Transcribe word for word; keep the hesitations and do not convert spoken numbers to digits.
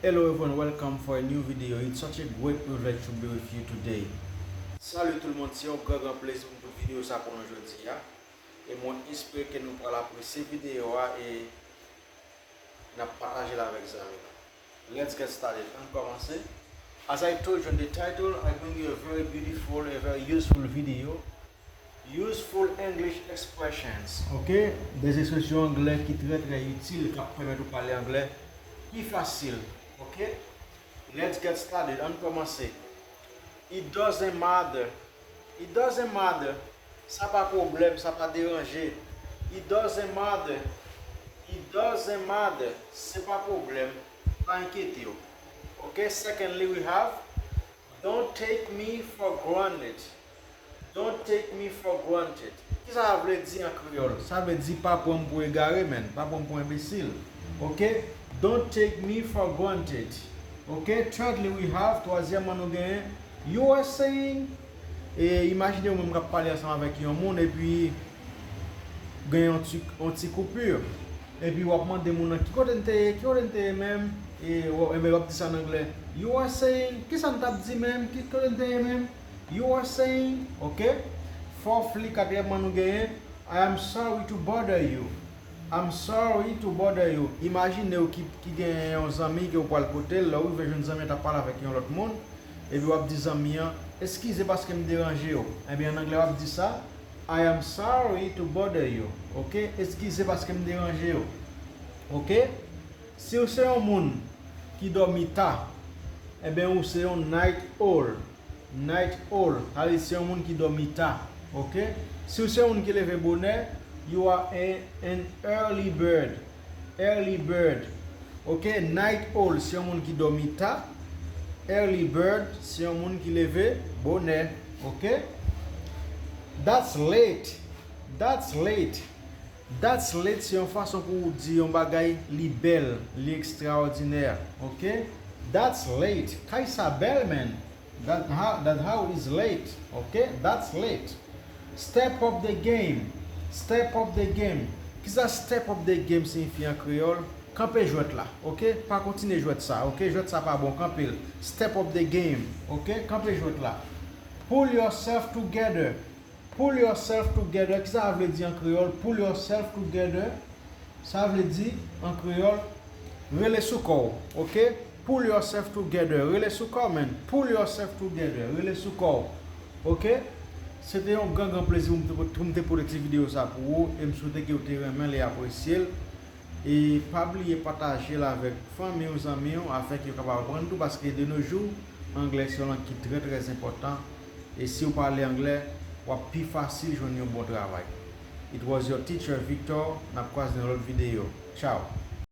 Hello everyone, welcome for a new video. It's such a great privilege to be with you today. Salut tout le monde, se yon gran gran plezi pou m pote videyo sa pou nou jodi a. E mwen espere ke nou pral apresye videyo a e n ap pataje l avèk zanmi nou. Let's get started. Ann kòmanse. As I told you in the title, I bring you a very beautiful, a very useful video. Useful English expressions. Ok? Des ekspresyon anglè ki trè trè itil, k ap pèmèt ou pale anglè pi fasil. Ok? Let's get started. Ann kòmanse. It doesn't matter. It doesn't matter. Sa pa pwoblèm, sa pa deranje. It doesn't matter. It doesn't matter. Se pa pwoblèm. Pa enkyete w. Ok? Secondly, we have, don't take me for granted. Don't take me for granted. Kisa sa vle di an kreyòl? Sa vle di pa pran m pou egare, man. Pa pran m pou enbesil. Ok? Don't take me for granted. Ok? Thirdly, we have, twazyèmman nou genyen, you were saying, e imajine ou menm k ap pale ansanm avèk yon moun, epi gen yon ti, yon ti koupure. Epi w ap mande moun nan, ki kote n te ye, ki kote n te ye menm? E w, enben, w ap di sa an anglè. You were saying, kisa n t ap di menm? Ki kote n te ye menm? You were saying, ok? Fourthly, katriyèmman nou genyen, I am sorry to bother you. I'm sorry to bother you. Imajine w ki, ki gen yon zanmi ke w pral kote l, lè w rive jwenn zanmi an t ap pale avèk yon lòt moun, epi w ap di zanmi an, eskize paske m deranje w. Enben, an anglè, w ap di sa, I am sorry to bother you. Ok? Eskize paske m deranje w. Ok? Si w se yon moun ki dòmi ta, enben, ou se yon night owl. Night owl, sa vle di se yon moun ki dòmi ta. Ok? Si w se yon moun ki leve bonè, you are a, an early bird. Early bird. Ok? Night owl, se yon moun ki dòmi ta. Early bird, se yon moun ki leve bonè. Ok? That's late. That's late. That's late se yon fason pou w di yon bagay li bèl, li ekstraòdinè. Ok? That's late. Kay sa bèl, man. That, ho- that house is late. Ok? That's late. Step up the game. Step up the game. Kisa step up the game siyifi an kreyòl? Kanpe jwèt la. Ok? Pa kontinye jwèt sa. Ok? Jwèt sa pa bon. Kanpe l. Step up the game. Ok? Kanpe jwèt la. Pull yourself together. Pull yourself together, kisa sa vle di an kreyòl? Pull yourself together, sa vle di, an kreyòl, rele sou kò w, ok? Pull yourself together, rele sou kò w, man. Pull yourself together, rele sou kò w, ok? Se te yon gran, gran plezi pou m te, pou m te pote ti videyo sa pou ou, e m swete ke w te renmen l e apresye l. E pa bliye pataje l avèk fanmi w, zanmi w, afin ke yo kapab aprann tou, paske de nos jours, anglè se yon lang ki trè, trè enpòtan. E si w pale anglè, w ap pi fasil jwenn yon bon travay. It was your teacher, Victor. N ap kwaze nan lòt videyo. Ciao.